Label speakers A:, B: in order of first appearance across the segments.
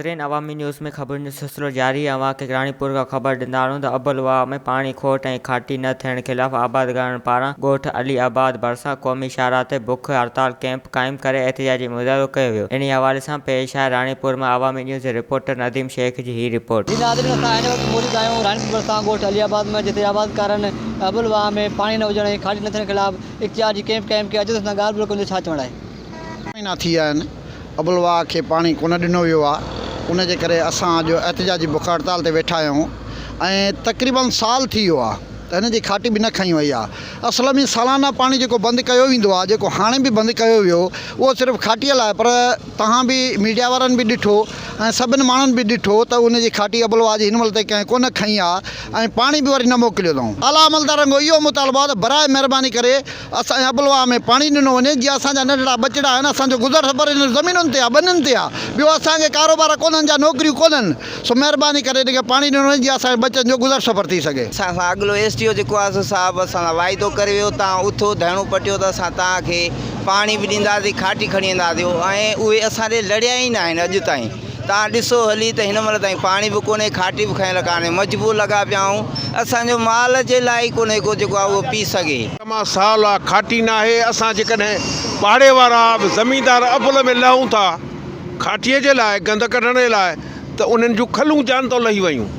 A: ناظرين عوامي نيوز ۾ خبرن جو سلسلو جاري اوهان کي راڻيپور کان خبر ڏيندا هلون ته ابل واهه ۾ پاڻي کوٽ ۽ کاٽي نه ٿيڻ خلاف آبادگارن پاران ڳوٺ علي آباد ڀرسان قومي شاهراهه تي بک هڙتال ڪئمپ قائم ڪري احتجاجي مظاهرو ڪيو ويو انهي حوالي سان پيش آهي راڻيپور مان عوامي نيوز جي رپورٽر نديم شيخ جي هي رپورٽ.
B: جي ناظرين اسان هن وقت موجود آهيون راڻيپور ڀرسان ڳوٺ علي آباد ۾ جتي آبادگارن ابل واهه ۾ پاڻي نه هجڻ ۽ کاٽي نه ٿيڻ خلاف احتجاجي ڪئمپ قائم ڪئي اچو ته اسان ڳالهه ٻولهه ڪندي ڇا چوڻ آهي.
C: مهينا ٿي ويا آهن ابل واهه کي پاڻي ڪونه ڏنو ويو آهي ان جي ڪري اسان اڄ احتجاجي بک هڙتال تي ويٺا آهيون ۽ تقريبن سال ٿي ويو آهي ته هن جي کاٽي به نه کنئي وئي آهي اصل ۾ سالانه پاڻي جيڪو بند ڪيو ويندو آهي جيڪو هاڻي به بند ڪيو ويو اهو صرف کاٽيء لاء پر توهان به ميڊيا وارن به ڏٺو ۽ سڀن ماڻهن به ڏٺو ته ان جي کاٽي ابل واهه جي هن مهل تائين ڪنهن ڪونه کنئي آهي ۽ پاڻي به وري نه موڪليو اٿئون اعليٰ عملدارن کان اهو مطالبو آهي ته براء مهرباني ڪري اسان جي ابل واهه ۾ پاڻي ڏنو وڃي جيئن اسان جا ننڍڙا ٻچڙا آهن اسان جو گذر سفر انهن زمينن تي آهي ٻنين تي آهي ٻيو اسان کي ڪاروبار ڪونهن جا نوڪريون ڪونهن سو مهرباني ڪري ان کي پاڻي ڏنو وڃي جيئن اسان جي ٻچن جو گذر سفر ٿي سگهي.
D: اسان سان اڳلو ايس ڊي او جيڪو آهي سو صاحب اسان سان واعدو ڪري ويو تان اٿو ڌرڻو پٽيو ته اسان تان کي پاڻي به ڏينداسين کاٽي کڻي وينداسين ۽ اهي اسان ڏي لڙيا ئي ناهن اڄ تائين تان ڏسو هلي ته هن مهل تائين پاڻي به ڪونهي کاٽي به کنيل ڪانهي مجبور لڳا پيا آهيون اسان جو مال جي لاء ئي ڪونهي ڪو جيڪو آهي اهو پي سگهي.
E: مان سال آ کاٽي ناهي اسان جيڪڏهن پاڙي وارا به زميندار ابل ۾ لهون ٿا کاٽيء جي لاء گند ڪڍڻ جي لاء ته انهن جون کلون جان تان لهي ويون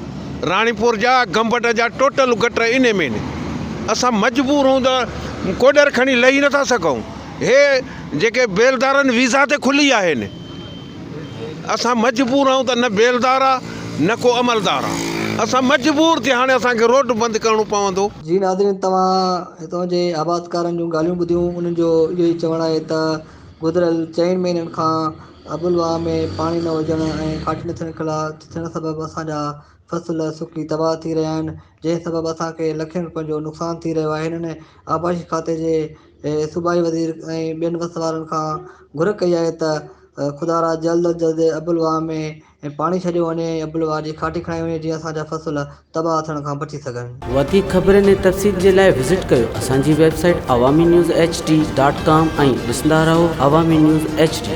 E: راڻيپور جا گمبٽ جا ٽوٽل گٽر انهي ۾ آهن اسان مجبور هون ته ڪوڏر کڻي لهي نٿا سگهون هي جيڪي بيلدارن ويزا تي کلي آهن اسان مجبور آهيون ته نه بيلدار آ نه ڪو عملدار آ اسان مجبور ٿي هاڻي اسان کي روڊ بند ڪرڻو پوندو.
B: جي ناظرين توهان هتان جي آبادڪارن جون ڳالهيون ٻڌيون انهن جو اهو ئي چوڻ آهي ته گذريل چئن مهينن کان ابوالواهه ۾ پاڻي نه هجڻ ۽ کاٽي نه ٿيڻ خلاف ٿيڻ سبب اسان جا فصل سڪي تباهه ٿي رهيا آهن جنهن سبب اسان کي لکين روپين جو نقصان ٿي رهيو آهي هنن آبپاشي کاتي جي صوبائي وزير ۽ ٻين وس وارن کان گهر ڪئي آهي ته خدارا جلد از جلد ابوالواهه ۾ پاڻي ڇڏيو وڃي ۽ ابوالواهه جي کاٽي کڻائي وڃي جيئن اسان جا فصل تباهه ٿيڻ کان بچي سگهن.
F: وڌيڪ خبرن ۽ تفصيل جي لاء وزٽ ڪيو اسان جي website Awami news H D dot com ۽ ڏسندا رهو عوامي نيوز ايڇ ڊي.